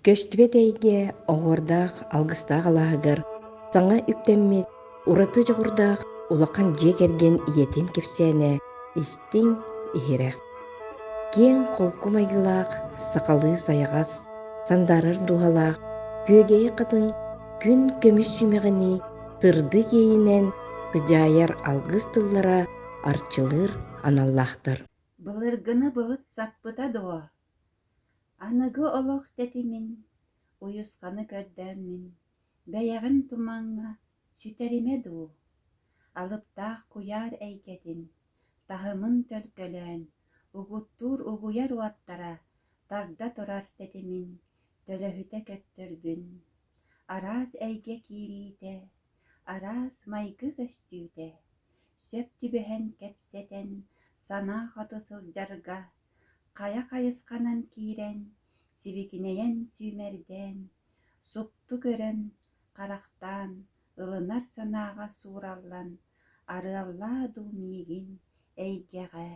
Көстүбэт эйгэ оһуордаах алгыстаах алааһыгар саҥа үктэммит ураты дьоҕурдаах улахан дьиэ кэргэн ийэтин кэпсээнэ истиҥ, иһирэх. Киэҥ холку майгылаах, сахалыы сайаҕас, сандаарар дууһалаах, күөгэйи хатыҥ күн көмүс сүүмэҕинии сырдык иэйинэн сыдьаайар алгыс тыллара арчылыыр аналлаахтар. Былыргыны былыт саппыта дуо? Аныгы олох тэтимин, уйусханы көрдөөммүн, бэйэҕин тумаҥҥа сүтэримэ дуу, алыптаах куйаар эйгэтин, таһымын төлкөлөөн, угуттуур угуйар уоттара тарда турар тэтимин төлөһүтэ көттөрбүн, араас эйгэ киириитэ, араас майгы көстүүтэ, сөп түбэһэн кэпсэтэн, санаа хоту сылдьарга Хайа хайысханан киирэн, сибикинэйэн сүүмэрдээн, супту көрөн, харахтаан, ылынар санааҕа суураллан, арыаллаа дуу миигин эйгэҕэ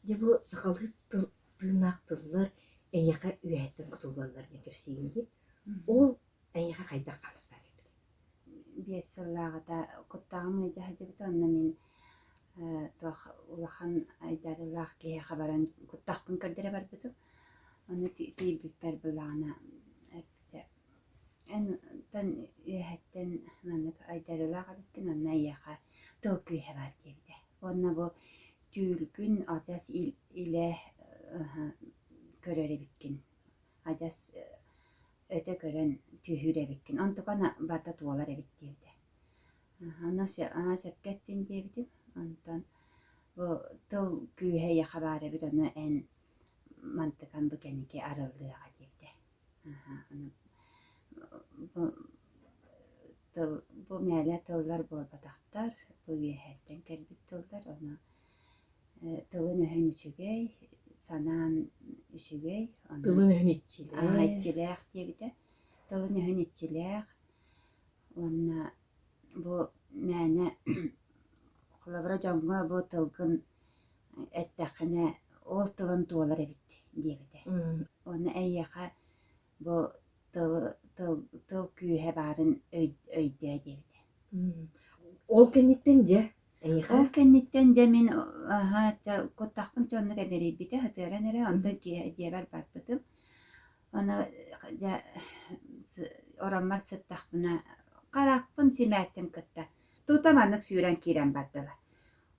Дьэ бу сахалыы тыл тыыннаах тыллар эйиэхэ үөһэттэн кутуллаллар диэн кэпсиигин дии. Ол эйиэхэ хайдах хамсаат эбит? 5 сыллааҕыта куттаҕым ыалдьа сылдьыбыта, онно мин туох улахан айдарыылаах киһиэхэ баран куттахпын көрдөрө барбытым. Ону тиийбиппэр былаана эппитэ: «Эн үөһэттэн маннык айдарыылаах эбиккин, онно эйиэхэ тыл күүһэ баар» диэбитэ. Уонна бу түүлгүн адьас илэ көрөр эбиккин, адьас өтө көрөн түһүүр эбиккин, онтукан барыта туолар эбит диэбитэ. Ону сөпкө эттин диэбитим. Онтон бу тыл күүһэ эйиэхэ баар эбит, ону эн мантыкан бу кэнники арыллыаҕа диэбитэ. Бу тыл бу мээлэ тыллар буолбатахтар, бу үөһэттэн кэлбит тыллар, ону тылын-өһүн үчүгэй, санаан үчүгэй, Тылын-өһүн иччилээх. иччилээх диэбитэ. Тылын-өһүн иччилээх уонна бу мээнэ холобура дьоҥҥо бу тылгын эттэххинэ ол тылын туолар эбит диэбитэ. Уонна эйиэхэ бу тыл тыл тыл күүһэ баарын өйдөө диэбитэ. Ол кэнниттэн дьэ эйиэхэ Ол кэнниттэн дьэ мин аһа куттахпын дьоннук эбэрийбитэ сытыаран эрэ онтон дьиэбэр барбытым. Ону дьэ ороммор сыттахпына харахпын симээттим кытта тута маннык сүүрэн киирэн бардылар.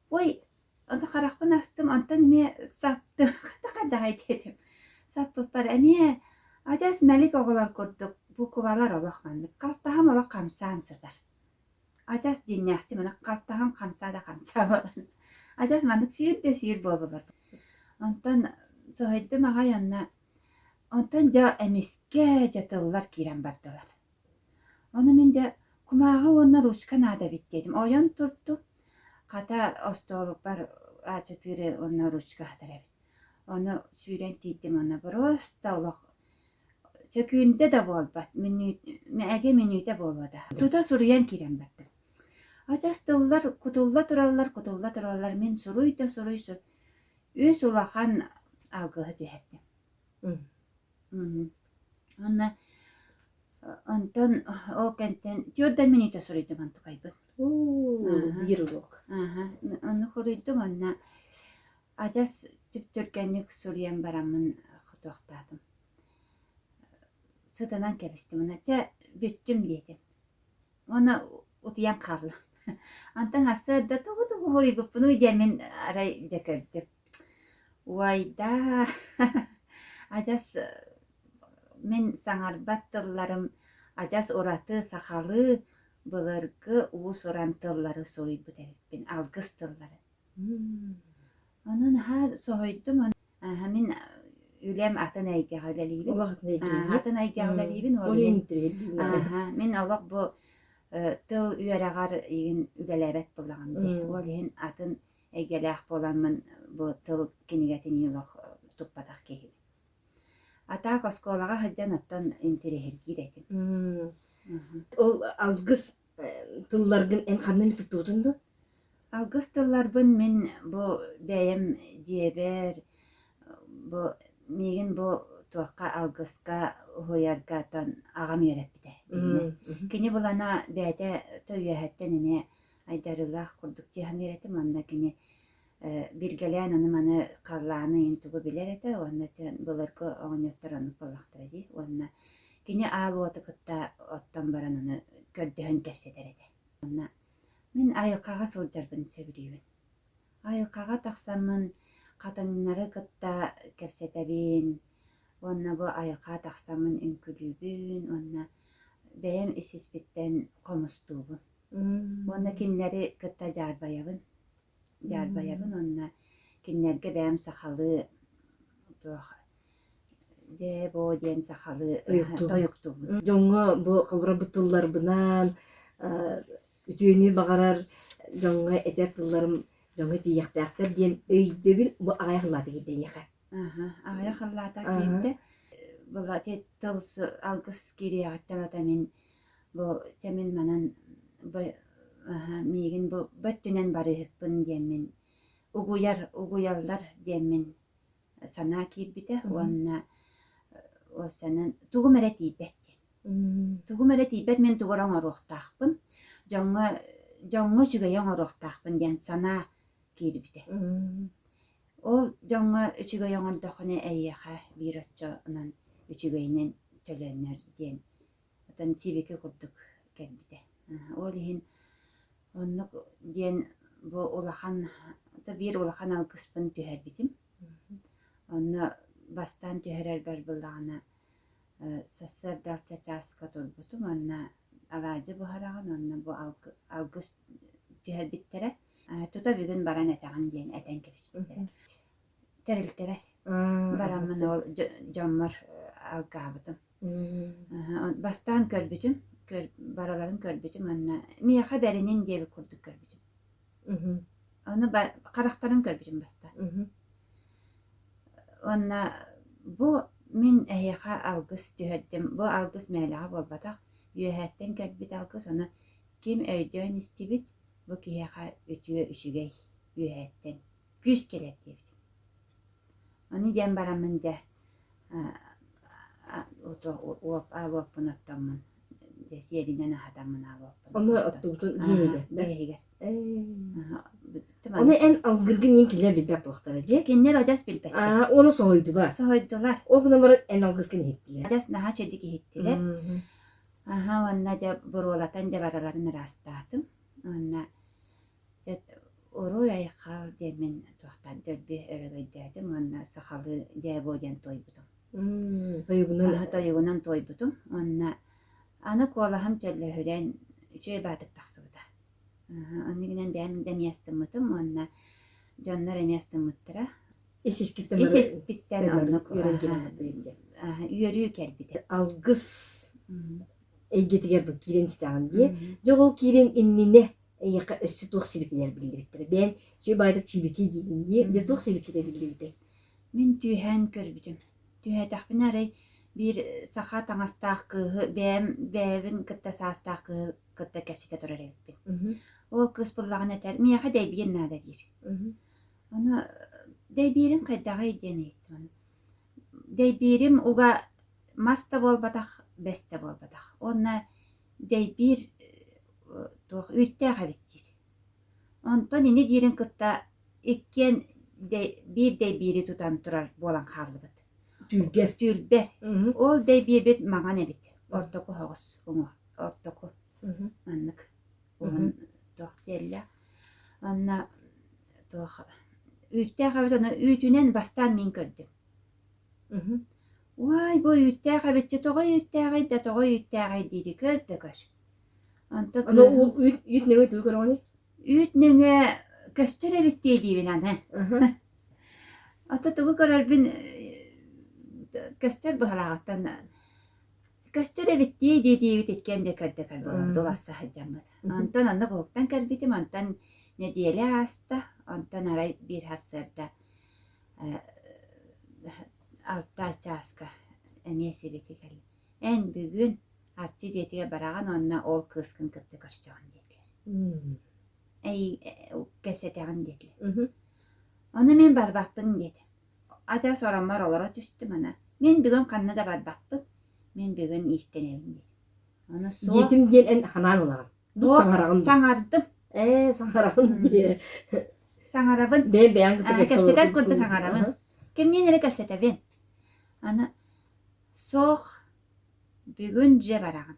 Ой, ону харахпын астым, онтон эмиэ саптым, хайдаҕай диэтим. Саппыппар эмиэ адьас мэлик оҕолор курдук буквалар олох маннык халтаһам олох хамсаан сытар. Адьас дьиҥнээхтик маннык халтаһам хамсаа да хамсаа баран. Адьас маннык сиир да сиир буоллулар. Онтон соһуйдум аҕай онно онтон дьэ эмискэ дьэ тыллар киирэн бардылар. Ону мин дьэ кумааҕы уонна ручка наада эбит диэтим. Ойон турдум, хата остуолбар аачатыыры уонна ручка сытар эбит. Ону сүүрэн тиийдим уонна просто олох сөкүүндэ да буолбат, эгэ мүнүүтэ буолуо да. Тута суруйан киирэн бардым. Адьас тыллар кутулла тураллар, кутулла тураллар, мин суруй да суруй үс улахан алгыһы түһэрдим. Уонна онтон ол кэнтэн түөрт мүнүүтэ суруйдум онтукайбын. Биир уруок. Онно суруйдум уонна адьас түп-түргэнник суруйан бараммын хотуохтаатым. Сытынан кэбистим уонна чэ бүттүм диэтим. Уонна утуйан хааллым. Онтон сарсыарда тугу-тугу суруйбуппунуй диэммин арай дьэ көрдүм. Уойдаа, адьас мин саҥарбат тылларым адьас ураты сахалыы былыргы уус-уран тыллары суруйбут эбиппин, алгыс тыллары. Ону наһаа соһуйдум. Мин үлэм атын эйгэҕэ үлэлиибин. Олох атын эйгэҕэ. Атын эйгэҕэ үлэлиибин. Ол иһин Мин олох бу тыл үөрэҕэр игин үлэлээбэт буоллаҕым дии. Ол иһин атын эйгэлээх буоламмын бу тыл кинигэтин олох туппатах киһибин. А так оскуолаҕа сылдьан оттон интэриэһиргиир этим. Ол алгыс тылларгын эн ханна эмит туттубутуҥ дуо? Алгыс тылларбын мин бу бэйэм дьиэбэр бу миигин бу туохха алгыска уһуйарга оттон аҕам үөрэппитэ дьиҥинэн. Кини булана бэйэтэ то үөһэттэн эмиэ айдарыылаах курдук дии саныыр этим уонна кини билгэлээн ону-маны халлааны ыйын тугу билэр этэ уонна былыргы оҕонньоттор оннук буоллахтара дии уонна кини аал уоту кытта оттон баран ону көрдөһөн кэпсэтэр этэ. Уонна мин айылҕаҕа сылдьарбын сөбүлүүбүн. Айылҕаҕа тахсаммын хатыҥнары кытта кэпсэтэбин уонна бу айылҕаҕа тахсаммын үҥкүүлүүбүн уонна бэйэм ис-испиттэн хомустуубун. Уонна кинилэри кытта дьаарбайабын. Дьаарбайабын уонна кинилэргэ бэйэм сахалыы туох дьээ-буо диэн сахалыы тойуктуубун. Дьоҥҥо бу холобура бу тылларбынан үтүөнү баҕарар дьоҥҥо этэр тылларым дьоҥҥо тиийиэхтээхтэр диэн өйдөбүл бу аҕыйах ыллаата киирдэ эйиэхэ. Аҕыйах ыллаата киирдэ. Была тыл алгыс киириэҕиттэн ата мин бу чэ мин манан бу миигин бу бөттүнэн барыыһыкпын диэммин угуйар угуйаллар диэммин санаа киирбитэ уонна уопсайынан тугум эрэ тиийбэт диэн. Тугум эрэ тиийбэт мин тугу эрэ оҥоруохтаахпын, дьоҥҥо дьоҥҥо үчүгэйи оҥоруохтаахпын диэн санаа киирбитэ. Ол дьоҥҥо үчүгэй оҥордоххуна эйиэхэ биир оччонон үчүгэйинэн төлөнөр диэн оттон сибики курдук кэлбитэ. Ол иһин оннук диэн бу улахан биир улахан алгыспын түһэрбитим. Онно бастаан түһэрэрбэр буоллаҕына сарсыарда алта чааска турбутум уонна алаадьы буһараҕын уонна бу алгыс түһэрбиттэрэ. Тута бүгүн баран этэҕин диэн этэн кэбиспиттэрэ. Тэрилтэлэр бараммын ол дьоммор алгаабытым. Бастаан көрбүтүм, барыларын көрбүтүм уонна миэхэ бэринин диэбит курдук көрбүтүм. Ону харахтарын көрбүтүм бастаан. Уонна бу мин эһиэхэ алгыс түһэрдим. Бу алгыс мээлэҕэ буолбатах, үөһээттэн кэлбит алгыс, ону ким өйдөөн истибит, бу киһиэхэ үтүө үчүгэй үөһээттэн күүс кэлэр диэбит. Ону диэн бараммын дьэ аал уоппун оттоммун дьэ сиэринэн аһатаммын аал уоппун Ону оттубутун дьиэ иһигэр. Ону эн алгыргын иин кинилэр билбэт буолуохтара дьиэ. Кинилэр адьас билбэттэр. Аа, ону соһуйдулар. Соһуйдулар. Ол гынан баран эн алгыскын иһиттилэр. Адьас наһаа чэдик иһиттилэр. Аха уонна дьэ буруолатан дьэ барыларын ыраастаатым. Уонна дьэ уруй-айхал диэммин туохтан дөлбү өрөгөйдөөтүм уонна сахалыы дьээ-буо диэн туойбутум. Тойугунан Тойугунан туойбутум уонна аны куолаһым чөллөһүрэн үчүгэй баатык тахсыбыта. Оннугунан бэйэм да эмиэ астыммытым уонна дьоннор эмиэ астыммыттара. Ис искиттэн Ис испиттэн оннук үөрүү кэлбитэ. Алгыс эйгэтигэр бу киирэн истэҕин дии. Дьэ ол киирэн иннинэ эйиэхэ өссө туох сибикилэр биллибиттэрэ? Бэйэҥ үчүгэй баайдык сибики диигин дии. Дьэ туох сибикитэ биллибитэй? Мин түһээн көрбүтүм. Түһээтэхпинэ арай биир саха таҥастаах кыыһы бэйэм бэйэбин кытта саастаах кыыһы кытта кэпсэтэ турар эбиппин. Ол кыыс буллаҕына этэр, миэхэ дэйбиир наада диир. Ону дэйбиирин хайдаҕый диэн ыйыттым. Дэйбиирим уга мас да буолбатах, бэс да буолбатах. Уонна дэйбиир туох үүттээх эбит диир. Онтон ини диирин кытта иккиэн биир дэйбиири тутан турар буолан хааллыбыт. Түүлгэр. Түүлбэр. Ол дэйбиирбит маҥан эбит. Ортоку соҕус уҥуох. Ортоку. Маннык. Уһун туох сиэллээх. Онно туох үүттээх эбит ону үүтүнэн бастаан мин көрдүм. Уай, бу үүттээх эбит тоҕо үүттээҕий да тоҕо үүттээҕий диири көр да көр. Онтон Аны ол үүт үүт нөҥүө тугу көрөҕүнүй? Үүт нөҥүө көстөр эбит дии диибин аны. Ото тугу көрөрбүн көстөр быһалааҕыттан көстөр эбит дии дии диибит иккиэн да көрдө көр буолан дуласса сылдьаммыт. Онтон оннук уһуктан кэлбитим, онтон нэдиэлэ ааста, онтон арай биир сарсыарда алта чааска эмиэ сибити кэллэ. Эн бүгүн Арчы дьиэтигэр бараҕын уонна ол кыыскын кытта көрсөҕүн диэтилэр. Эй, кэпсэтэҕин диэтилэр. Ону мин барбаппын диэтим. Адьас ороммор олоро түстүм ана. Мин бүгүн ханна да барбаппын, мин бүгүн иистэнэбин диэтим. Ону суох Диэтим диэн эн ханаан ылаҕын. Бу Суох, саҥараҕын дуо? саҥардым. Ээ, саҥараҕын диэ. Саҥарабын. Бэйэм бэйэҥ кытта Аа, кэпсэтэ кэпсэтэр олорбут курдук курдук. саҥарабын. Аха. Кимниин эрэ кэпсэтэбин. Аны суох, бүгүн дьиэ бараҕын.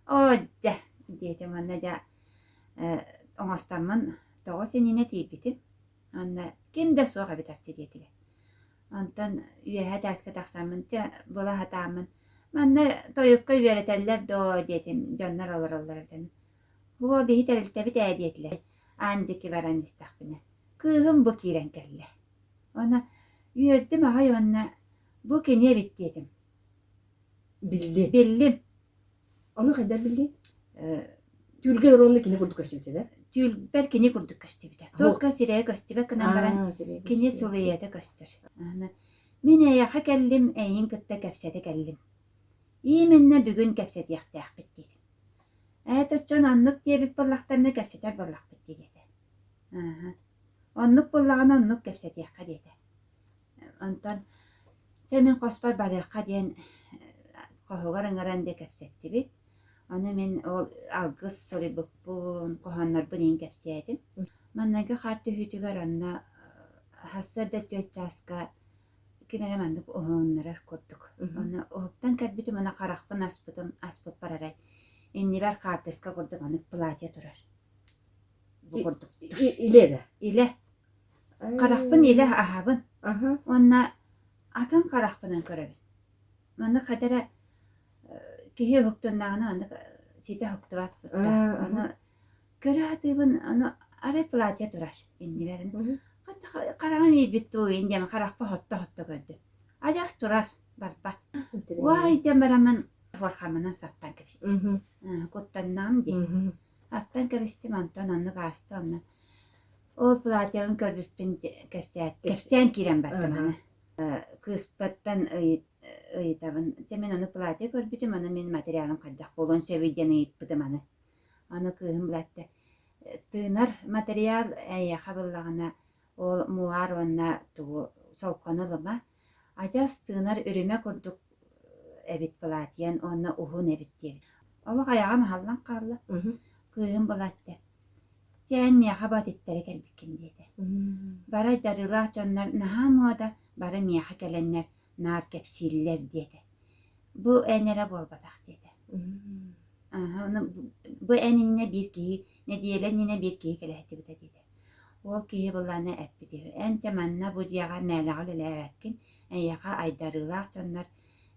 Оо дьэ, диэтим уонна дьэ э, оҥостоммун тоҕус иннинэ тиийбитим. Онно ким да суох эбит арчы диэтилэр. Онтон үөһэ этээскэ тахсаммын, чэ, була сатааммын, манна тойукка үөрэтэллэр дуо диэтим, дьоннор олороллор этэн. Һуо, биһи тэрилтэбит ээ диэтилэр. Аан диэки баран истэхпинэ, кыыһым бу киирэн кэллэ. Уонна үөрдүм аҕай уонна бу кини эбит диэтим. Биллим. Биллим. Ону хайдах биллиҥ? Э, Түүлгэ ровно кини курдук көстүбүтэ да? Түүлбэр кини курдук көстүбүтэ. Только сирэйэ көстүбэт гынан баран Аа, сирэйэ кини көстүбэт. сылыйата көстөр. Аны мин эйиэхэ кэллим, эйигин кытта кэпсэтэ кэллим. Именно бүгүн кэпсэтиэхтээхпит диэтим. Ээ, оччон оннук диэбит буоллахтарына кэпсэтэр буоллахпыт диэтэ. Ааһа. Оннук буоллаҕына оннук кэпсэтиэххэ диэтэ. Онтон чэ мин хоспор барыахха диэн хоһугар ыҥыран дьэ кэпсэттибит. Ону мин ол алгыс суруйбуппун, хоһооннорбун иһин кэпсээтим. Маннайгы хаар түһүүтүгэр онно сарсыарда түөрт чааска ким эрэ маннык уһугуннарар курдук. Ону уһуктан кэлбитим уонна харахпын аспытым, аспыппар арай иннибэр хаартыска курдук маннык платье турар. Бу курдук. Илэ да? Илэ. Харахпын илэ аһабын уонна атын харахпынан көрөбүн. Маннык хата эрэ киһи уһуктуннаҕына маннык ситэ уһуктубат кытта. Ону көрө сатыыбын, ону арай платье турар иннибэр. Хата хараҕым иирбит дуу диэн харахпа хотто-хотто көрдүм. Адьас турар, барбат. Уай диэн бараммын форхамынан саптан кэбистим. Куттаннаҕым дии. Аттан кэбистим, онтон оннук ааста онно Ол платьебын көрбүппүн кэпсээт, кэпсээн киирэн бардым аны. Кыыспыттан ыйытабын, дьэ мин ону платье көрбүтүм, аны мин материалым хайдах буолуон сөбүй диэн ыйыппытым аны. Аны кыыһым билэттэ, тыынар материал эйиэхэ буллаҕына ол муар уонна тугу солкону ылыма, адьас тыынар үрүмэ курдук эбит платьен уонна уһун эбит диэбит. Олох айаҕам аһаллан хаалла. Кыыһым былатта Чэ, эн миэхэ бу атыттары кэлбиккин диэтэ. Бары айдарыылаах дьоннор наһаа муода, бары миэхэ кэлэннэр наар кэпсииллэр диэтэ. Бу эн эрэ буолбатах диэтэ. Ааһа, ону бу эн иннинэ биир киһи, нэдиэлэ иннинэ биир киһи кэлэ сылдьыбыта диэтэ. Ол киһи былаана эппит үһү, эн чэ манна бу дьиэҕэ мээлэҕэ үлэлээбэккин, эйиэхэ айдарыылаах дьоннор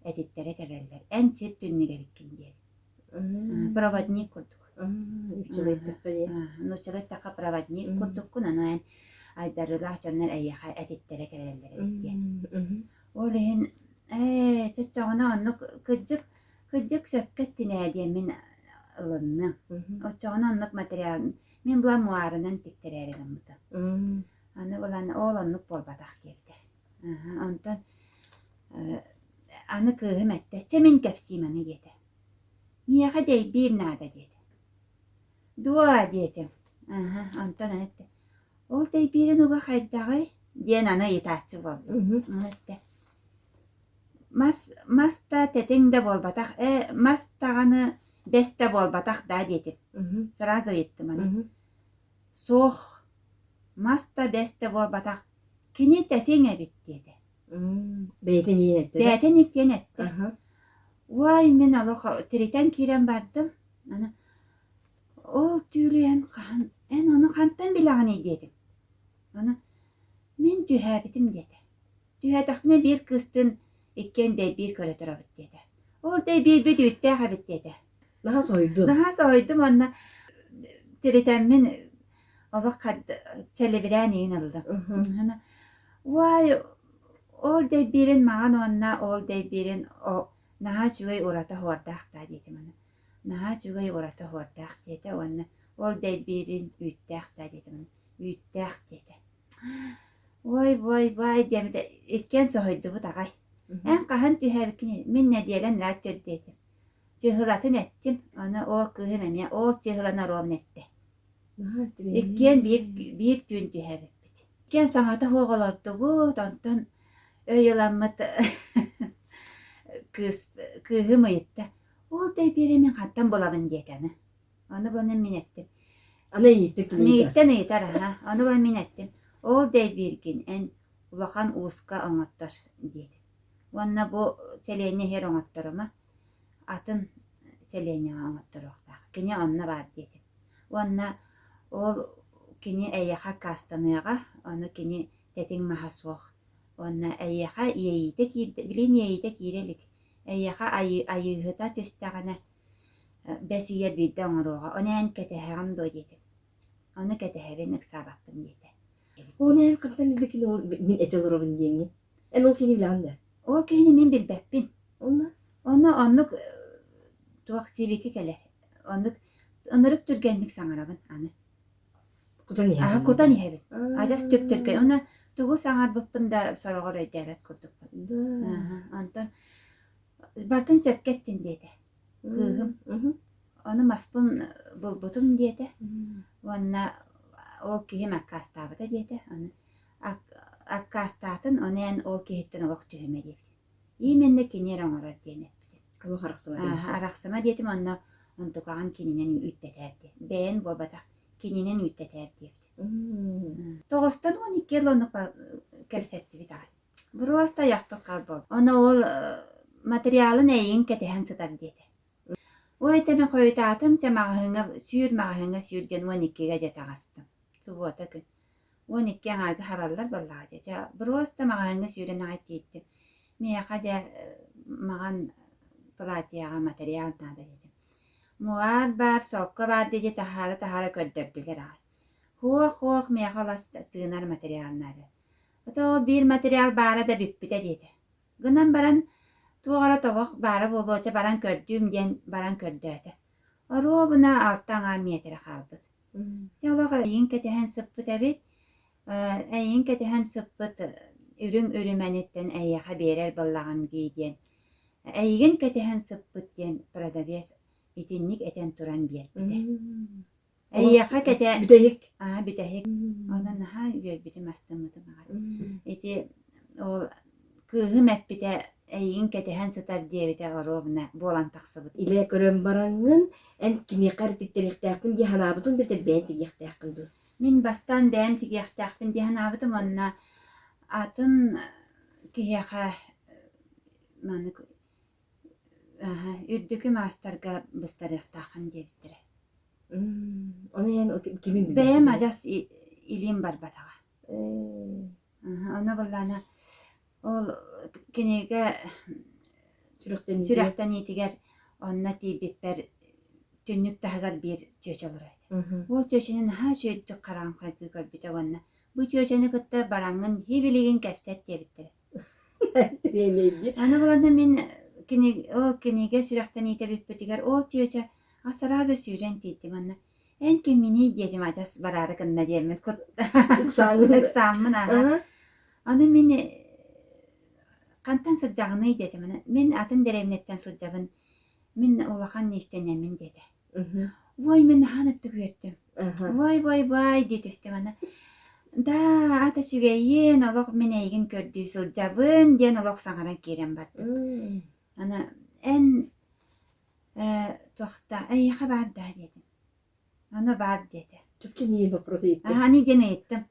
этиттэрэ кэлэллэр, эн сир түннүгэ эбиккин диэбит. Проводник курдук. Нууччалыы эттэххэ дии. Нууччалыы эттэххэ проводник курдуккун, ону эн айдарыылаах дьоннор эйиэхэ этиттэрэ кэлэллэр эбит диэн. Ол иһин ээ чоччоҕуна оннук кырдьык кырдьык сөпкө эттин ээ диэн мин ылынным. Оччоҕуна оннук материал мин була муарынан тиктэрээри гыммытым. Аны булан ол оннук буолбатах диэбитэ. Онтон аны кыыһым эттэ, чэ мин кэпсиим аны диэтэ. Миэхэ дэйбиир наада диэтэ. Дуо диэтим. Аһа, онтон аны эттэ, ол дэйбиирин уга хайдаҕый? диэн аны ыйытааччы буолла. Аны эттэ, мас мас да тэтиҥ да буолбатах, ээ мас даҕаны бэс да буолбатах даа диэтим. Сразу ыйыттым аны. Суох, мас да бэс да буолбатах, кини тэтиҥ эбит диэтэ. Бэйэтин иин эттэ да? Бэйэтин иккиэн эттэ. Уай, мин олох тиритэн киирэн бардым. Аны ол түүлү эн хаһан эн ону хантан билэҕиний диэтим. Аны мин түһээбитим диэтэ. Түһээтэхпинэ биир кыыстыын иккиэн дэйбиир көрө турабыт диэтэ. Ол дэйбиирбит үүттээх эбит диэтэ. Наһаа соһуйдум. Наһаа соһуйдум уонна тиритэммин олох сэлибирээн иин ыллым. Уай, ол дэйбиирин маҕан уонна ол дэйбиирин наһаа үчүгэй ураты оһуордаах даа диэтим аны. Наһаа үчүгэй ураты оһуордаах диэтэ уонна ол дэйбиирин үүттээх даа диэтим аны. Үүттээх диэтэ. Ой, бой, бай диэммитэ иккиэн соһуйдубут аҕай. Эн хаһан түһээбиккиний? Мин нэдиэлэн ыраат диэтим. Чыһылатын эттим, аны ол кыыһым эмиэ ол чыһыланы ровно эттэ. Иккиэн биир, биир түүн түһээбиппит. Иккиэн саҥата суох олордубут, онтон Өй ыламмыт кыыс кыыһым ыйытта: "Ол дэйбиэри мин хантан булабын?" диэтэ аны. Ону булан мин эттим. Аны эйииттэн ким ыйытар? Миигиттэн ыйытар аһа. Ону булан мин эттим: "Ол дэйбииргин эн улахан ууска оҥоттор" диэтим. Уонна бу сэлиэнньэ иһэр оҥотторума, атын сэлиэнньэҕэ оҥотторуохтаах. Кини онно баар диэтим. Уонна ол кини эйиэхэ аккаастаныаҕа, ону кини тэтиҥ маһа суох. Уонна эйиэхэ иэйиитэ киирдэ, билигин иэйиитэ киирэ илик. Эйиэхэ айыы, айыыһыта түстэҕинэ бэс ыйар биирдэ оҥоруоҕа. Ону эн кэтэһэҕин дуо диэтим. Ону кэтэһэбин, ыксаабаппын диэтэ. Ону эн хантан билбиккин ол мин этэ олоробун диэҥҥин? Эн ол киһини билэҕин да? Ол киһини мин билбэппин. Онно? Ону оннук туох сибики кэлэр. Оннук ынырык түргэнник саҥарабын аны. Кутан Аһа иһэҕин кутан да? иһэбин. Адьас түптүргэн. Уонна тугу саҥарбыппын да сороҕор өйдөөбөт курдукпун. Да. Аһа, онтон бартын сөпкө эттин диэтэ кыыһым. Ону маспын булбутум диэтэ. Уонна ол киһим аккаастаабыта диэтэ. Ону аккаастаатын, ону эн ол киһиттэн олох түһүмэ диэбит. Именно кини эрэ оҥорор диэн эппитим. Олох арахсыма диэбиттэр. Арахсыма диэтим онно онтукаҕын кининэн үүттэтээр диэн. Бэйэн буолбатах, кининэн үүттэтээр диэбит. Тоҕустан 12 жыл оннук кэпсэттибит аҕай. Просто айахпыт хаалбыт. Ону ол материалын эйигин кэтэһэн сытар диэтэ. Ой, этэ мин хойутаатым, чэ маҕаһыыҥҥа сүүр маҕаһыыҥҥа сүүр диэн 12-гэ дьэ таҕыстым. Субуота күн. 12 аҥаарга хабаллар буоллаҕа дии. Чэ, просто маҕаһыыҥҥа сүүрэн аҕай тиийдим. Миэхэ дьэ маҕан платьеҕа материал наада диэтим. Муар баар, солко баар дии таһаара-таһаара көрдөрдүлэр аҕай. Һуох-һуох миэхэ олос тыынар материал наада. Ото ол биир материал баара да бүппүтэ диэтэ. Гынан баран туох эрэ тобох баара буолуо, чэ баран көрдүүм диэн баран көрдөөтө. Оруобуна алта аҥаар миэтэрэ хаалбыт. Дьэ олох эйигин кэтэһэн сыппыт эбит. Эйигин кэтэһэн сыппыт үрүҥ үрүмэниттэн эйиэхэ биэрэр буоллаҕым дии диэн эйигин кэтэһэн сыппыт диэн продавец итинник этэн туран биэрбитэ. Эйиэхэ кэтэ Бүтэһик. Аа, бүтэһик. Онон наһаа үөрбүтүм, астыммытым аҕай. Ити ол кыыһым эппитэ эйигин кэтэһэн сытар диэбитэ оруобуна буолан тахсыбыт. Илэ көрөн бараҥҥын, эн кимиэхэ эрэ тиктэриэхтээхпин дии санаабытыҥ да бэйэҥ тигиэхтээххин дуу? Мин бастаан бэйэм тигиэхтээхпин дии санаабытым уонна атын киһиэхэ маннык үрдүкү маастарга быстарыахтааххын диэбиттэрэ. Ону эн кимин Бэйэм адьас илиим барбатаҕа. Ону былаана ол кинигэ сүрэхтэниитигэр онно тиийбиппэр түннүк таһыгар биир чүөчэ олорор этэ. Ол чүөчэни наһаа үчүгэйдик хараҕым хайгыы көрбүтэ уонна бу чүөчэни кытта бараҥҥын һибилигин кэпсэт диэбиттэрэ. Аны буланда мин кини ол кинигэ сүрэхтэниитэ бүппүтүгэр ол чүөчэ а сразу сүүрэн тиийдим уонна эн кимҥиний диэтим адьас бараары гынна диэммин кут ыксааммын ааһа Аны мин хантан сылдьаҕыный диэтим мин атын дэриэбинэттэн сылдьабын мин улахан иистэнэммин диэтэ Вой, мин наһаа ынырыктык үөрдүм. Вой, вой, вой дии түстүм аны. Да, ата үчүгэйиэн, олох мин эйигин көрдүү сылдьабын диэн олох саҥаран киирэн бардым. Аны эн э, туохта эйиэхэ баар даа диэтим. Аны баар диэтэ. Чопчу нии вопрос ыйыттым. Аны диэн ыйыттым.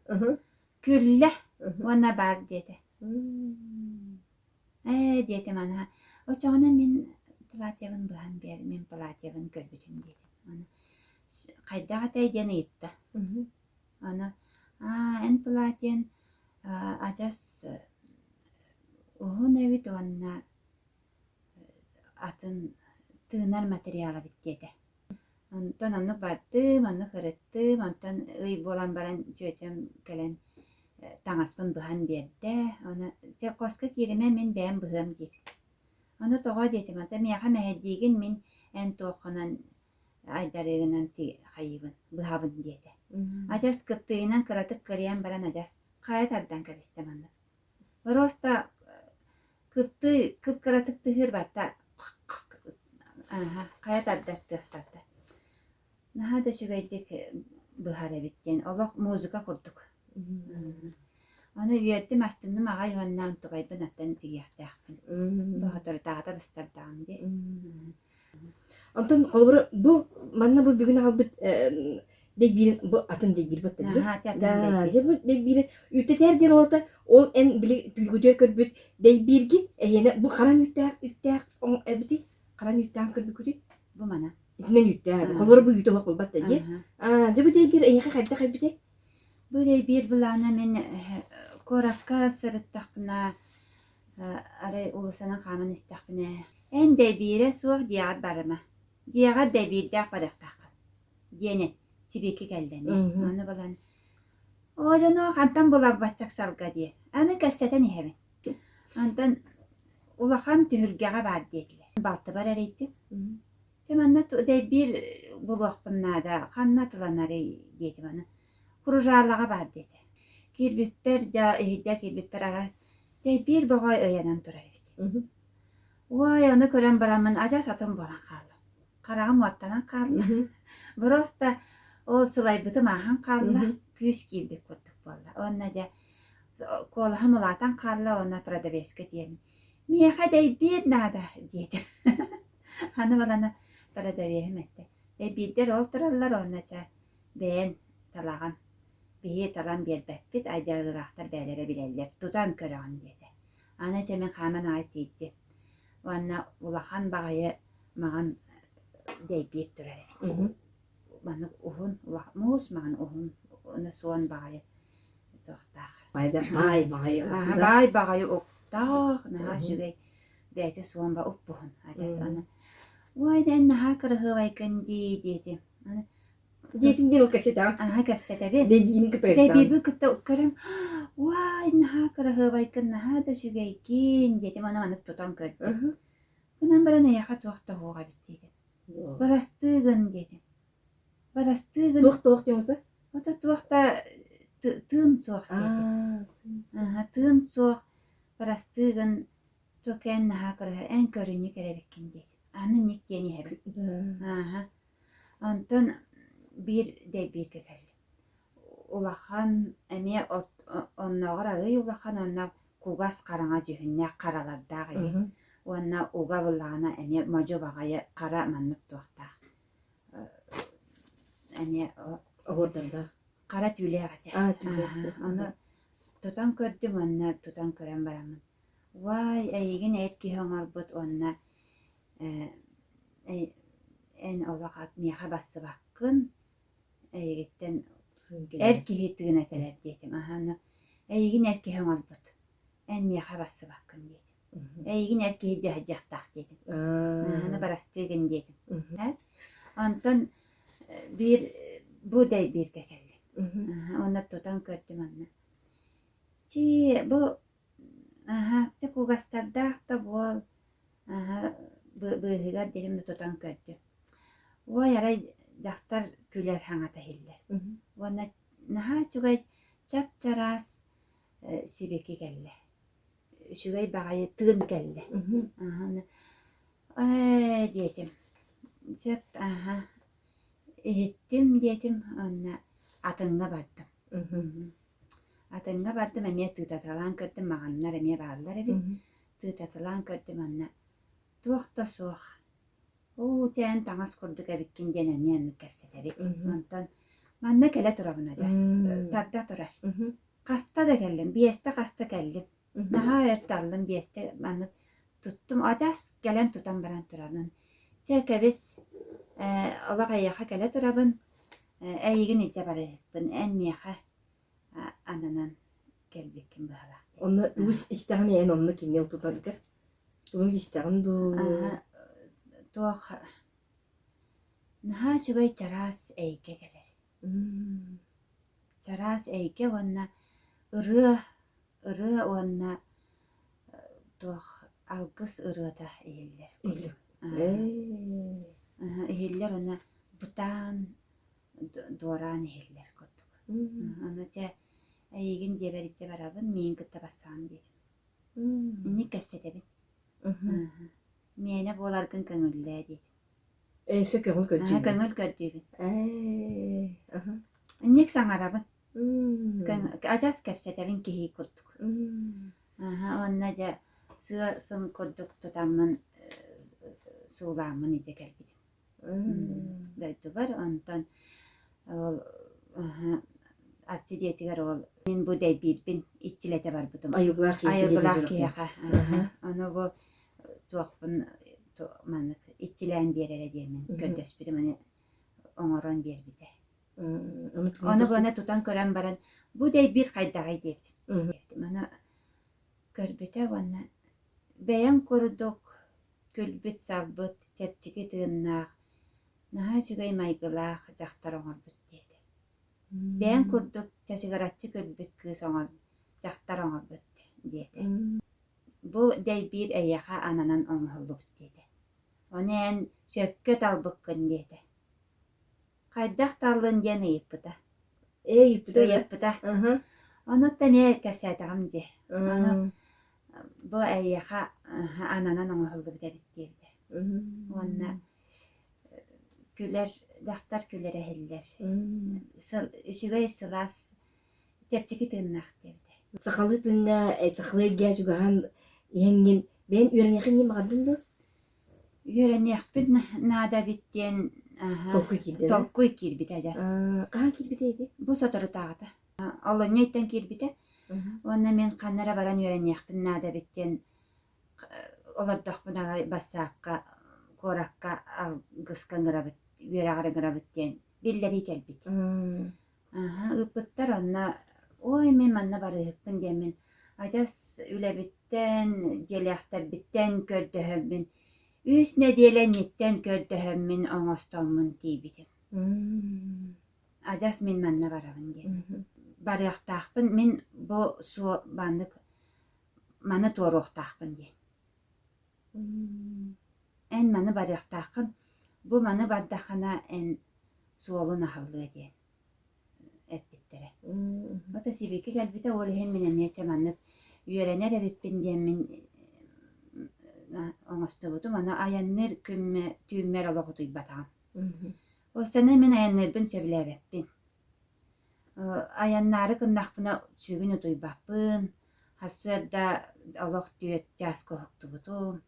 Күллэ уонна баар диэтэ. Ээ, диэтим аны, оччоҕуна мин платьебын быһан биэр, мин платьебын көрбүтүм диэтим. Аны хайдах этэй диэн ыйытта. Аны аа эн платьен адьас уһун эбит уонна атын тыынар материал эбит диэтэ. Онтон оннук бардым, оннук ырыттым, онтон ый буолан баран чүөчэм кэлэн таҥаспын быһан биэрдэ. Ону дьэ хоско кииримэ мин бэйэм быһыам диир. Ону тоҕо диэтим, ата миэхэ мэһэйдиигин мин эн туоххунан айдарыыгынан хайыыбын, быһабын диэтэ. Адьас кыптыыйынан кыратык кырыйан баран адьас хайа тардан кэбистэ маннык. Просто кыптыы кып-кыратык тыһыыр барта хайа тардар тыас барда. Наһаа да үчүгэйдик быһар эбит диэн олох музыка курдук. Аны үөрдүм, астынным аҕай уонна онтукайбын аттан тигиэхтээхпин. Бу соторутааҕыта быстардаҕым дии. Онтон холобура бу манна бу бүгүн аҕалбыт дэйбиирин бу атын дэйбиир батта дии. Наһаа атын дэйбиир. Дьэ бу дэйбиирин үүттэтээр диэн олото ол эн били түүлгүтүөр көрбүт дэйбииргин эһиэнэ бу харан үүттээх үүттээх эбитий? Харан үүттээх көрбүккүтүй? Бу мана. Итинэн үүттээх эбит. Холобура бу үүтэ оһох буолбат да дии. Аа дьэ бу дэйбиир эйиэхэ хайдах эбитий? Бу дэйбиир былаана мин куоракка сырыттахпына арай уулуссанан хааман истэхпинэ эн дэйбиирэ суох дьиэҕэр барыма дьиэҕэр дэйбиирдээх барыахтааххын диэн сибиэкки кэллэ эмиэ ону булан оо дьоно хантан буларбаччак салга диэ аны кэпсэтэн иһэбин онтон улахан түһүлгэҕэ баар диэтилэр балтыбар эрийдим Чэ манна дэйбиир булуохпун наада, ханна атыланарый диэтим аны. Кружалаҕа баар диэтэ. Киирбиппэр дьэ иһирдьэ киирбиппэр арай дэйбиир бөҕө ыйанан турар эбит. Уой ону көрөн бараммын адьас атын буолан хааллым. Хараҕым уоттанан хаалла. Просто ол сылайбытым ааһан хаалла, күүс киирбит курдук буолла. Уонна дьэ куолаһым улаатан хаалла уонна продавецка тиийэн «Миэхэ дэйбиир наада» диэтэ. Аны баланы продавеһым эттэ: «Эбиирдэр ол тураллар уонна чэ, бэйэн талаҕын, биһи талан биэрбэппит, айдарыылаахтар бэйэлэрэ билэллэр, тутан көрөҕүн» диэтэ. Аны чэ мин хааман аҕай тиийдим уонна улахан баҕайы маҥан дэйбиир турар эбит. Маннык уһун, муус маҥан уһун уонна суон баҕайы туохтаах. Баай баҕайы Баай баҕайы уктаах, наһаа үчүгэй бэйэтэ суон уппуһун адьас аны уой эн наһаа кыраһыабайгын дии диэтим аны Диэтим диэн ол кэпсэтэҕин. Аһа кэпсэтэбин. Дэйбиирин кытта Дэйбиирбин кытта көрөн уай наһаа кыраһыабайгын наһаа да үчүгэйгин диэтим аны маннык тутан көрдүм. Гынан баран эйиэхэ туох да суох эбит диэтим. Бырастыы гын диэтим. Бырастыы гын. Туох туох диэн Ото туох да тыын суох диэтим. Аһа тыын суох бырастыы гын Токэн наһаа кыраһа эн көрүнньүк эрэбиккин диэтим. Аны ник диэн иһэбин. Ааһа. Онтон биир дэйбииргэ кэллим. Улахан эмиэ оннооҕор арыый улахан уонна кугас хараҥа дьүһүннээх харалардаах эбит. Уонна уга буллаҕына эмиэ модьу баҕайы хара маннык туохтаах. Эмиэ Оһуордардаах. хара түүлээх этэ. Аа түүлээх. Ону тутан көрдүм уонна тутан көрөн бараммын Уай, эйигин эр киһи оҥорбут уонна ээ эн олох миэхэ барсыбаккын, эйигиттэн эр киһи тыына кэлэр диэтим. Аһа эйигин эр киһи оҥорбут, эн миэхэ барсыбаккын диэтим. Эйигин эр киһи дьаһайдьахтаах диэтим. Аны барастыыгын диэтим. Онтон биир бу дэйбииргэ кэллим. Уонна тутан көрдүм онно. Чии, бу Аһа, дьэ кугастардаах да буол, аһа, быыһыгар дириҥ да тутан көрдүм. Уой, арай дьахтар күлэр саҥата иһиллэр. Уонна наһаа үчүгэй чап-чараас сибики кэллэ. Үчүгэй баҕайы тыын кэллэ. Аһа, ээ диэтим. Сөп, аһа, иһиттим диэтим уонна атыҥҥа бардым. Атыҥҥа бардым эмиэ тыытаталаан көрдүм, маҕаннар эмиэ бааллар эбит. Тыытаталаан көрдүм онно туох да суох. Уу чээн таҥас курдук эбиккин диэн эмиэ оннук кэпсэтэбит. Онтон манна кэлэ турабын адьас тарда турар. Хаста да кэллим, биэстэ хаста кэллим. Наһаа өр таллым, биэстэ маннык туттум. Адьас кэлэн тутан баран турабын. Чэ кэбис, ээ, олох эйиэхэ кэлэ турабын, эйигин илдьэ барыһыппын, эн миэхэ ананан кэлбиккин быһалаах диэн. Онно тугу истэҕин эн онно кими тутарга? Тугу истэҕин дуу? Туох наһаа үчүгэй чараас эйгэ кэлэр. Чараас эйгэ уонна ырыа ырыа уонна туох алгыс ырыата иһиллэр. Иһиллэр уонна бытаан дуораан иһиллэр курдук. Ону дьэ эйигин дьиэбэр илдьэ барабын, миигин кытта барсаҕын диэтим. Инник кэпсэтэбин. Миэнэ буоларгын көҥүллээ диэтим. Өссө көҥүл көрдүүбүн. Көҥүл көрдүүбүн. Ээ, Инник саҥарабын. Адьас кэпсэтэбин киһи курдук. Аһа, уонна дьэ сыа-сым курдук тутаммын суулааммын илдьэ кэлбитим дойдубар. Онтон ол Арчы дьиэтигэр ол мин бу дэйбиирбин иччилэтэ барбытым. Айылгылаах киһиэхэ Айылгылаах киһиэхэ. Ону бу туохпун маннык иччилээн биэрэрэ диэммин көрдөспүтүм аны оҥорон биэрбитэ. Ону буона тутан көрөн баран бу дэйбиир хайдаҕый диэбитим. Ону көрбүтэ уонна бэйэҥ курдук күлбүт-салбыт, чэпчэки тыыннаах, наһаа үчүгэй майгылаах дьахтар оҥорбут диэтэ. Бэйэҥ курдук чачыгыраччы күлбүт кыыс оҥор, дьахтар оҥорбут диэтэ. Бу дэйбиир эйиэхэ ананан оҥоһуллубут диэтэ. Ону эн сөпкө талбыккын диэтэ. Хайдах таллын диэн ыйыппыта. Ээ ыйыппыта да? Ыйыппыта. Онуттан ээ кэпсээтэҕим дии. Ону бу эйиэхэ ананан оҥоһуллубут эбит диэбитэ. Уонна күлэр дьахтар күлэрэ иһиллэр. Үчүгэй сылаас чэпчэки тыыннаах диэбитэ. Сахалыы тыыҥҥа, сахалыы эйгэ чугаһаан иһэҥҥин бэйэн үөрэниэххин иһин баҕардыҥ дуо? Үөрэниэхпит наада эбит диэн Толкуй киирдэ да? толкуй киирбитэ адьас. Хаһан киирбитэ ити? Бу соторутааҕыта. Олунньу ыйтан киирбитэ. Уонна мин ханна эрэ баран үөрэниэхпин наада эбит диэн олордохпуна арай бассаапка куоракка алгыска ыҥырабыт, үөрэҕэр ыҥырабыт диэн биллэрии кэлбит. Аһа, ыыппыттар онно ой мин манна барыыһыкпын диэммин адьас үлэбиттэн, дьиэлээхтэрбиттэн көрдөһөммүн, үс нэдиэлэ инниттэн көрдөһөммүн оҥостоммун тиийбитим. Адьас мин манна барабын диэн. Барыахтаахпын мин бу суо маннык маны туоруохтаахпын диэн. Эн маны барыахтааххын, бу маны бардаххына эн суолун аһыллыа диэн эппиттэрэ. Ото сибики кэлбитэ, ол иһин мин эмиэ чэ маннык үөрэнэр эбиппин диэммин оҥостубутум. Аны айанныыр күммэ, түүммэр олох утуйбатаҕым. Останыы мин айанныырбын сөбүлээбэппин. Айаннаары гыннахпына сүгүн утуйбаппын, сарсыарда олох түөрт чааска уһуктубутум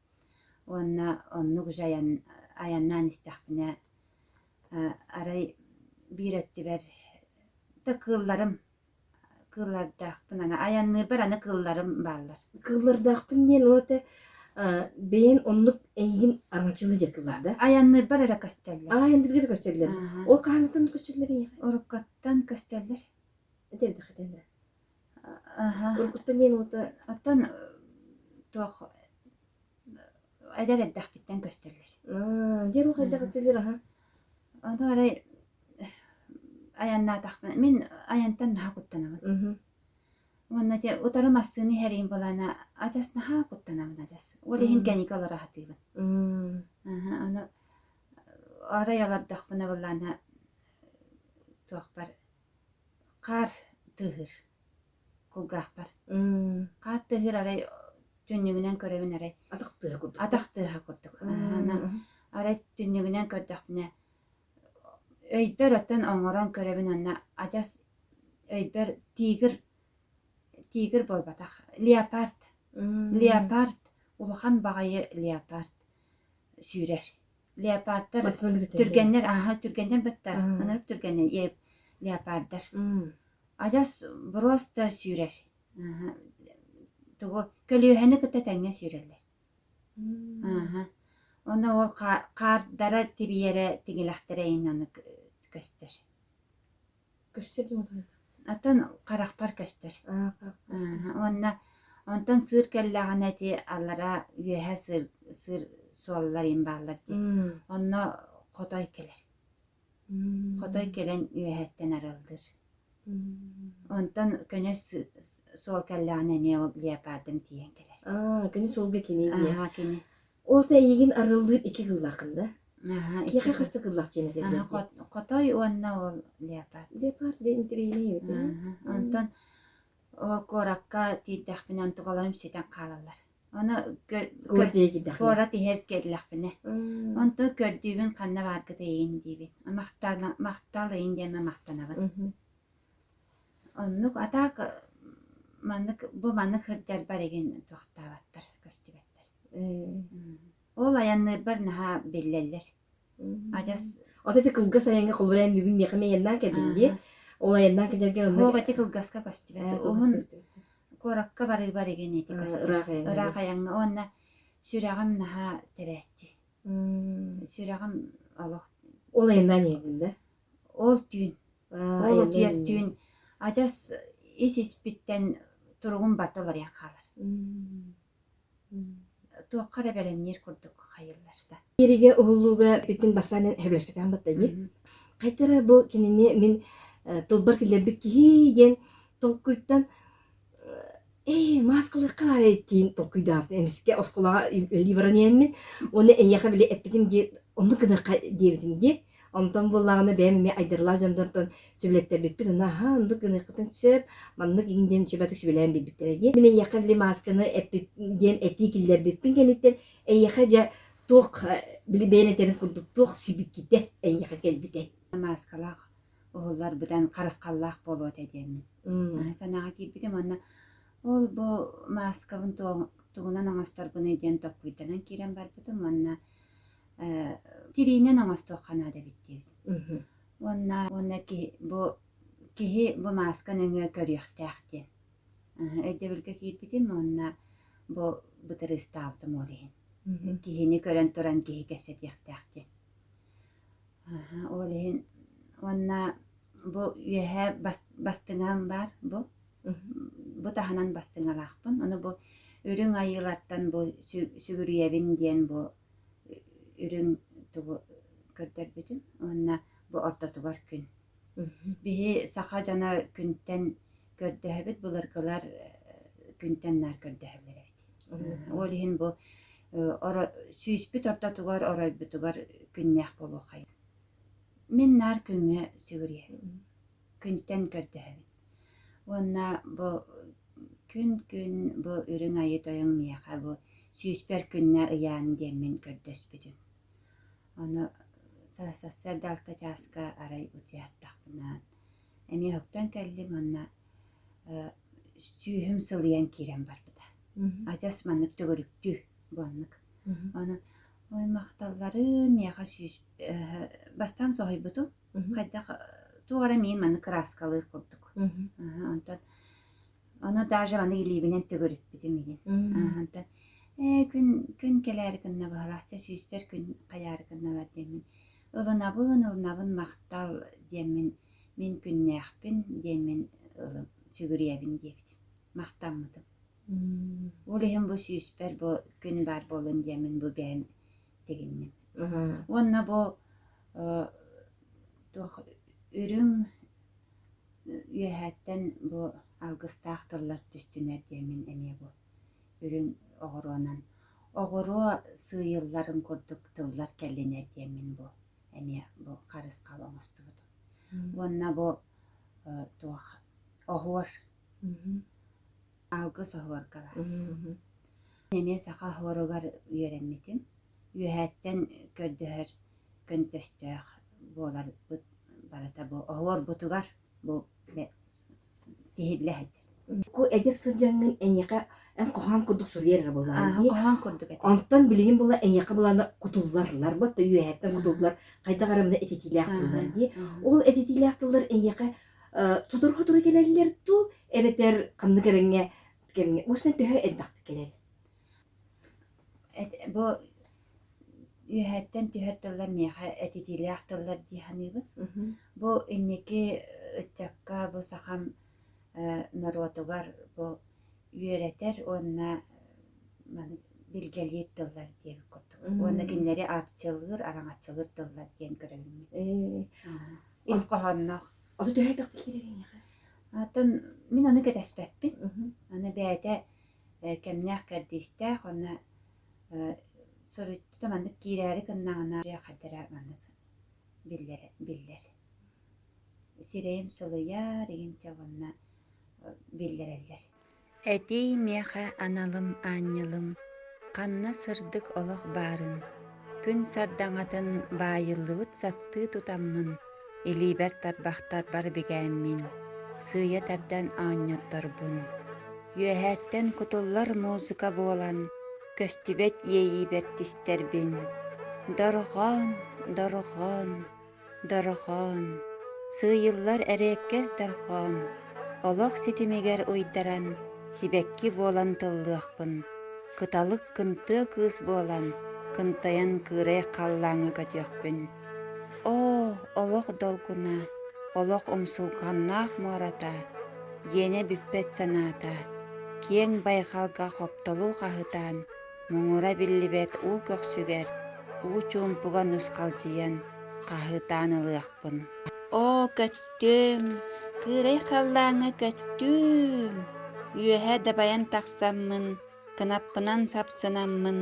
уонна оннук уже айан, айаннаан истэхпинэ арай биир өттүбэр да кыылларым кыыллардаахпын аны айанныырбар аны кыылларым бааллар. Кыыллардаахпын диэн ол это бэйэн оннук эйигин араҥаччылыы дьэ кыыллар да? Айанныырбар эрэ көстөллөр. Аа, айанныыргар эрэ көстөллөр. Ол хаһааҥҥыттан көстөллөр эйиэхэ? Уруккаттан көстөллөр. Этэрдэх этэннэр. Аха. Уруккуттан диэн уота Оттон туох эдэр эрдэхпиттэн көстөллөр. Дьэ бу хайдах өттүлэр аха? Ону арай айаннаатахпына мин айантан наһаа куттанабын. Уонна ити утары массыына иһэриин былаана адьас наһаа куттанабын адьас. Ол иһин кэнники олоро сатыыбын. Ону арай олордохпуна былаана туохпар хаар тыаһыыр кулгаахпар. Хаар тыаһыыр арай түннүгүнэн көрөбүн арай Атах тыаһа курдук. Атах тыаһа курдук. Арай түннүгүнэн көрдөхпүнэ өйбөр оттон оҥорон көрөбүн уонна адьас өйбөр тигр тигр буолбатах леопард леопард улахан баҕайы леопард сүүрэр леопардтар түргэннэр ааһа түргэннэр батта ынырык түргэннэр леопардар адьас просто сүүрэр тугу көлүөһэни кытта тэҥҥэ сүүрэллэр Ааһа. Уонна ол хаардара тибийэрэ тигилэхтэрэ иһин оннук көстөр. Көстөр диэн Оттон харахпар көстөр. Ааһа. Уонна онтон сыыр кэллэҕинэ ити аллара үөһэ сыыр сыыр суоллар иһин бааллар дии. Онно хотой кэлэр. Хотой кэлэн үөһэттэн араллыыр. Онтон көнө суол кэллэҕинэ эмиэ ол леопардым тиийэн кэлэр. Аа, көнө суолга кини диye. Аһаа, кини. Ол та эйигин арыллыыр икки кыллааххын да? Аһаа, Киэхэ хаста кыллаах дьиэн этэллэр дии. Хотой уонна ол леопард. Леопард диэн интэриэһинэй эбит. Онтон ол куоракка тиийдэхпинэ онтукаларым ситэн хаалаллар. Ону куорат иһэр кэллэхпинэ. Онтон көрдүүбүн ханна бааргыт эйигин диибин. Махтал, махтал эйин диэмэ махтанабын. Оннук а так маннык бу маннык сылдьарбар игин туохтаабаттар, көстүбэттэр. Ол айанныырбар наһаа биллэллэр. Адьас Ото ити кылгас айаҥҥа холобура эн бүгүн миэхэ эмиэ айаннаан кэллиҥ дии. Ол айаннаан кэлэргэр онно Суох ити кылгаска көстүбэт. Кылгас Уһун көстүбэт. куоракка барыыбар игин ити көстөр. Ыраах айаҥҥа Ыраах дии. айаҥҥа уонна сүрэҕим наһаа тэбээччи. Сүрэҕим олох Ол айаннаан иһэбин да? Ол түүн, Аа, ол айаннаан утуйар иһэбин. түүн адьас ис-испиттэн туругум барыта уларыйан хаалар. Туохха эрэ бэлэмниир курдук хайыллар да. Биэригэ уһуллууга бүппүн бастаан сөбүлэспэтэҕим батта дии. Хайта эрэ бу кинини мин тылбар киллэрбит киһи диэн толкуйтан ээ мааскалыахха баар эбит толкуйдаабытым. Эмискэ оскуолаҕа үлэлии баран иһэммин уонна эйиэхэ били эппитим дии оннук гыныахха диэбитим дии. Онтон буоллаҕына бэйэм эмиэ айдарылаах дьонтон сөбүлэттэрбиппит онно аһаа оннук гыныаххытын сөп, маннык игин диэн сүбэтик сүбэлээн биэрбиттэрэ дии. Мин эйиэхэ били маасканы эппит диэн этии киллэрбиппин кэнниттэн эйиэхэ дьэ туох били бэйэн этэрин курдук туох сибикитэ эйиэхэ кэлбитэй? Мааскалаах уһуллар быдан харысхаллаах буолуо этэ диэммин. Санааҕа киирбитим уонна ол бу мааскабын тугунан оҥосторбунуй диэн толкуйданан киирэн барбытым уонна тириинэн оҥостуохха наада эбит диэбит. Уонна уонна киһи бу киһи бу мааска нөҥүө көрүөхтээх диэн өйдөбүлгэ киирбитим уонна бу бытырыыстаабытым ол иһин. Киһини көрөн туран киһи кэпсэтиэхтээх диэн. Ол иһин уонна бу үөһээ бастыҥам баар бу. Бу таһынан бастыҥалаахпын. Ону бу үрүҥ айыылартан бу сүгүрүйэбин диэн бу үрүҥ тугу көрдөрбүтүм уонна бу ортотугар күн. Биһи саха дьоно күнтэн көрдөһөбүт, былыргылар күнтэн наар көрдөһөллөр эбит. Ол иһин бу сүүспүт ортотугар, оройбутугар күннээх буолуоххайын. Мин наар күҥҥэ сүгүрүйэбин, күнтэн көрдөһөбүн. Уонна бу күн-күн бу үрүҥ айыы тойон миэхэ бу сүүспэр күннэ ыйаан диэммин көрдөспүтүм. Ону сарсыарда алта чааска арай утуйаттахпына эмиэ уһуктан кэллим уонна сүүһүм сылыйан киирэн барбыта. Адьас маннык төгүрүктүү бу оннук. Ону ой махталларын миэхэ сүүс бастаан соһуйбутум. Хайдах туох эрэ миин маннык кырааскалыыр курдук. Онтон ону даже маннык илиибинэн төгүрүппүтүм игин. Онтон ээ күн күн кэлээри гынна быһалаахча сүүспэр күн хайаары гынналар диэммин ылынабын ылынабын махтал диэммин мин күннээхпин диэммин сүгүрүйэбин диэбитим махтаммытым. Ол иһин бу сүүспэр бу күн баар буоллун диэммин бу бэйэм тигинним. Уонна бу туох үрүҥ үөһээттэн бу алгыстаах тыллар түстүнэр диэммин эмиэ бу үрүҥ оҕуруонан оҕуруо сыыйылларын курдук тыллар кэллинэр диэммин бу эмиэ бу харысхал оҥостубутум. Уонна бу туох оһуор алгыс оһуорга баар. Эмиэ саха оһуоругар үөрэммитим. Үөһээттэн көрдөһөр көнтөстөөх буоларбыт барыта бу оһуорбутугар бу тиһиллэ сылдьар. Ку эдэр сылдьаҥҥын эйиэхэ эн хоһоон курдук суруйар эрэ буоллаҕыҥ дии. Хоһоон курдук этэ. Онтон билигин була эйиэхэ булана кутулларлар бу үөһэттэн кутуллар хайдах эрэ мына этитиилээх тыллар дии. Ол этитиилээх тыллар эйиэхэ сотору-сотору кэлэллэр дуу эбэтэр ханнык эрэҥҥэ кэмҥэ уонна төһө элбэхтик кэлэр? Бу үөһэттэн түһэр тыллар миэхэ этитиилээх тыллар дии саныыбын. Бу инники ыччакка бу сахам норуотугар бу үөрэтэр уонна билгэлиир тыллар диэбит курдук. Уонна кинилэри арчылыыр, араҥаччылыыр тыллар диэн көрөбүн мин. Ис хоһоонноох. Оту төһө элбэхтик киирэр эйиэхэ? Оттон мин ону кэтэспэппин. Аны бэйэтэ кэмнээх кэрдиистээх уонна суруйда маннык киирээри гыннаҕына хайдара маннык биллэр биллэр. Сирэйим сылыйар игинчэ уонна биллэрэллэр. Этиий миэхэ аналым аанньалым, ханна сырдык олох баарын, күн сардаҥатын баайыллыбыт саптыы тутаммын, илиибэр тарбахтарбар бигээммин. сыыйа тардан оонньотторбун. Үөһээттэн кутуллар музыка буолан, көстүбэт иэйиибэр тистэрбин. Дорҕоон, дорҕоон, дорҕоон, сыыйыллар эриэккэс дорҕоон, олох ситимигэр уйдаран, сибэкки буолан тыллыахпын, кыталык кынтыа кыыс буолан, кынтайан кыырай халлааҥҥа көтүөхпүн. Оо, олох долгуна, олох умсулҕаннаах муората, иэнэ бүппэт санаата, киэҥ байҕалга хоптолуу хаһытаан, муҥура биллибэт уу көхсүгэр, уу чуумпуга нусхалдьыйан, хаһыытаан ылыахпын. Оо, көттүм, кыырай халлааҥҥа көттүм, үөһэ дабайан тахсаммын, кынаппынан сапсынаммын,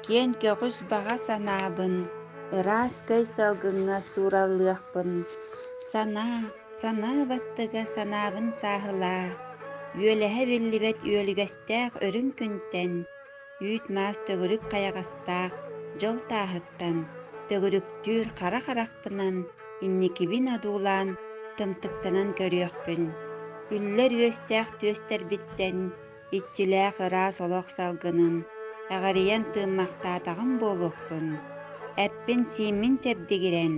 киэн көҕүс баҕа санаабын, ыраас көй салгыҥҥа суураллыахпын, санаа, санаа баттыга санаабын сааһылаа, үөлэһэ биллибэт үөлүгэстээх үрүҥ күнтэн, үүт-маас төгүрүк хайаҕастаах дьол тааһыттан, төгүрүктүүр хара харахпынан инникибин одуулаан, тымтыктанан көрүөхпүн, үллэр үөстээх түөстэрбиттэн иччилээх ыраас олох салгынын эҕэрийэн тыыммахтаатаҕым буолуохтун, эппин-сииммин чэбдигирэн,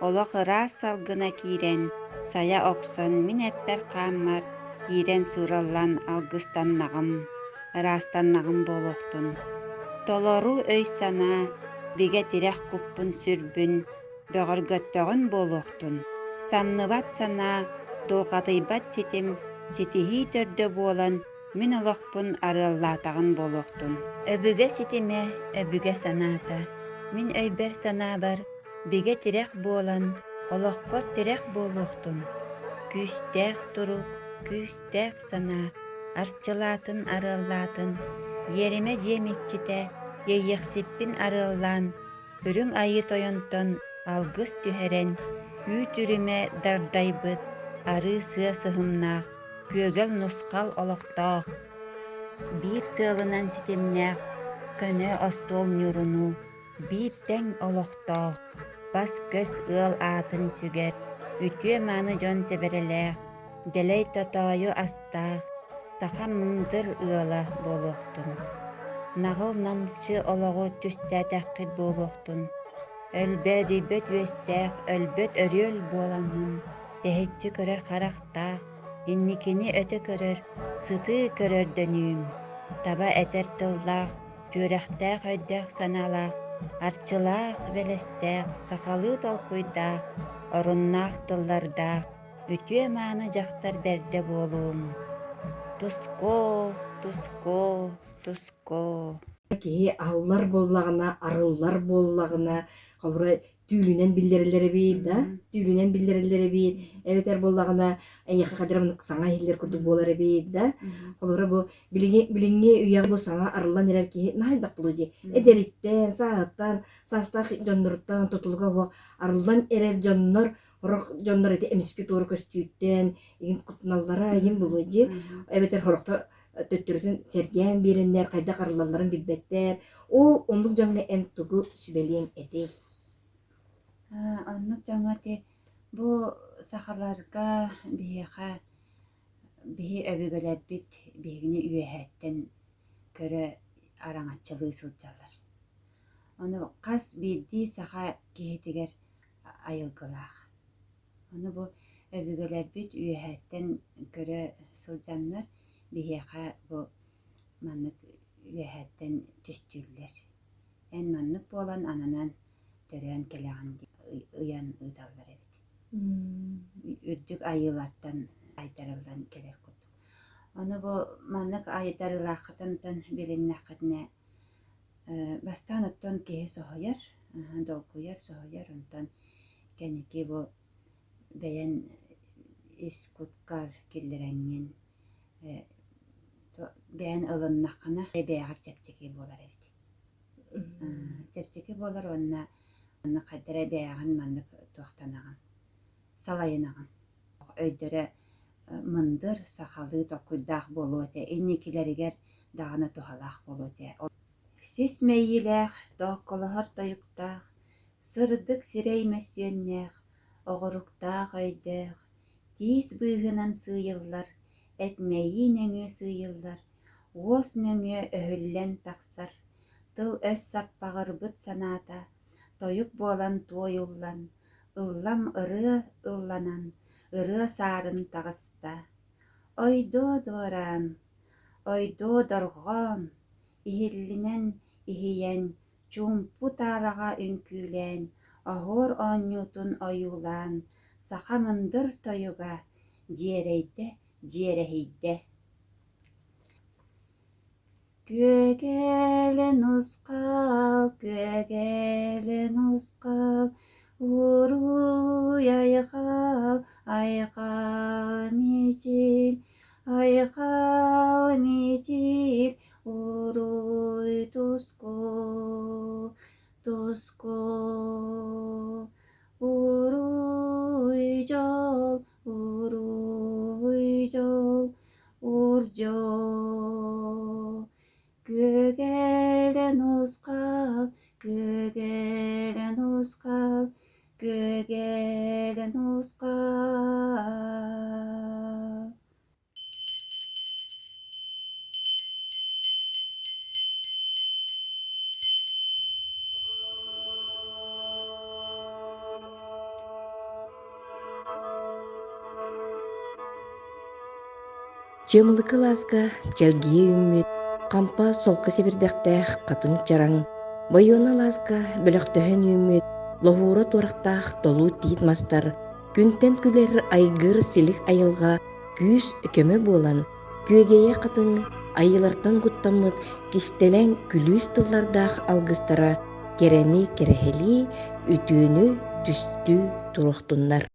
олох ыраас салгына киирэн, сайа охсон мин эппэр-хааммар киирэн суураллан алгыстаннаҕым, ыраастаннаҕым буолуохтун. Толору өй-санаа, бигэ тирэх куппун-сүрбүн бөҕөргөттөҕүн буолуохтун. Самныбат санаа, дулҕатыйбат ситим, ситиһии төрдө буолан мин олохпун арыаллаатаҕын буолуохтун. Өбүгэ ситимэ, өбүгэ санаата, мин өйбөр-санаабар бигэ тирэх буолан, олохпор тирэх буолуохтун. Күүстээх турук, күүстээх санаа, арчылаатын арыаллаатын, иэримэ дьиэм иччитэ, иэйиэхсиппин арыаллаан, Үрүҥ Айыы Тойонтон алгыс түһэрэн, үүт үрүмэ дардайбыт, арыы-сыа сыһымнаах, күөгэл нусхал олохтоох, биир сыалынан ситимнээх, көнө остуол ньурунуу, биир тэҥ олохтоох, бас-көс ыал аатын сүгэр, үтүө-мааны дьон сэбэрэлээх, дэлэй тотоойу астаах, саха мындыр ыала буолуохтун. Наҕыл-намчы олоҕу түстээтэххит буолуохтун, өлбөөдүйбэт үөстээх, өлбөт өрүөл буоламмын, тэһиччи көрөр харахтаах, инникини өтө көрөр, сытыы көрөрдөнүүм, таба этэр тыллаах, түөрэхтээх өйдөөх санаалаах, арчылаах, бэлэстээх, сахалыы толкуйдаах, оруннаах тыллардаах, үтүө-мааны дьахтар бэрдэ буолуум. Тускуо, тускуо, тускуо. Киһи аһыллар буоллаҕына, арыллар буоллаҕына, холобура түүлүнэн биллэрэллэр эбит да, түүлүнэн биллэрэллэр эбит, эбэтэр буоллаҕына эйиэхэ хадьар оннук саҥа иһиллэр курдук буолар эбит да. Холобура бу билиҥҥи билиҥҥи үйэҕэ бу саҥа арыллан эрэр киһи наһаа элбэх буолуо дии. Эдэриттэн, сааһыттан, саастаах дьонноруттан тутулуга суох арыллан эрэр дьоннор Сорох дьоннор ити эмискэ туора көстүүттэн игин куттаналлара игин буолуо дии. Эбэтэр сорохтор төттөрүтүн сэргээн биэрэннэр хайдах арыллалларын билбэттэр. Ол оннук дьоҥҥо эн тугу сүбэлиэҥ этэй? Оннук дьоҥҥо ити бу сахаларга биһиэхэ биһи өбүгэлэрбит биһигини үөһээттэн көрө араҥаччылыы сылдьаллар. Ону хас биирдии саха киһитигэр айылгылаах. Ону бу өбүгэлэрбит үөһээттэн көрө сылдьаннар биһиэхэ бу маннык үөһээттэн түстүүллэр. Эн маннык буолан ананан төрөөн кэлэҕин диэн ыйан ыыталлар эбит. Үрдүк айыылартан айдарыллан кэлэр курдук. Ону бу маннык айдарыылааххытын билиннэххитинэ Бастаан оттон киһи соһуйар, долгуйар, соһуйар, онтон кэнники бу бэйэн ис куткар киллэрэҥҥин бэйэн ылыннаххына бэйэҕэр чэпчэки буолар эбит. Чэпчэки буолар уонна маннык хайдах эрэ бэйэҕин маннык туохтанаҕын, салайынаҕын. Өйдөрө мындыр, сахалыы толкуйдаах буолуо этэ, инникилэригэр даҕаны туһалаах буолуо этэ. Сис мэйиилээх, тоокколоһор тойуктаах, сырдык сирэй мөссүөннээх, оҕуруктаах өйдөөх, Тиис быыһынан сыыйыллар, эт мэйии нөҥүө сыыйыллар, уос нөҥүө өһүллэн тахсар, тыл-өс саппаҕырбыт санаата тойук буолан туойуллан, ыллам ырыа ылланан, ырыа саарын таҕыста. Ойдуо дуораан, ойдуо дорҕоон, иһиллинэн иһийэн, чуумпу таалаҕа үҥкүүлээн, оһуор оонньуутун ойуулаан, саха мындыр тойуга дьиэрэйдэ, дьиэрэһийдэ. Күөгэлэ нусхал, күөгэлэ нусхал, уруй айхал, айхал мичил, айхал мичил, уруй туску, туску, уруй дьол, уруй дьол, Урдьоо, күөгэлэ нусхал, күөгэлэ нусхал, күөгэлэ нусхал. Чыамылыкы алааска чэлгийэ үүммүт хампа солко сэбирдэхтээх хатыҥ чараҥ, Бойуона алааска бөлөхтөһөн үүммүт лоһуура туорахтаах толуу тиит мастар, күнтэн күлэр айгыр силик айылҕа күүс көмө буолан, күөгэйэ хатыҥ айыылартан куттаммыт кистэлэҥ күлүүс тыллардаах алгыстара кэрэни кэрэһэлии, үтүөнү түстүү туруохтуннар.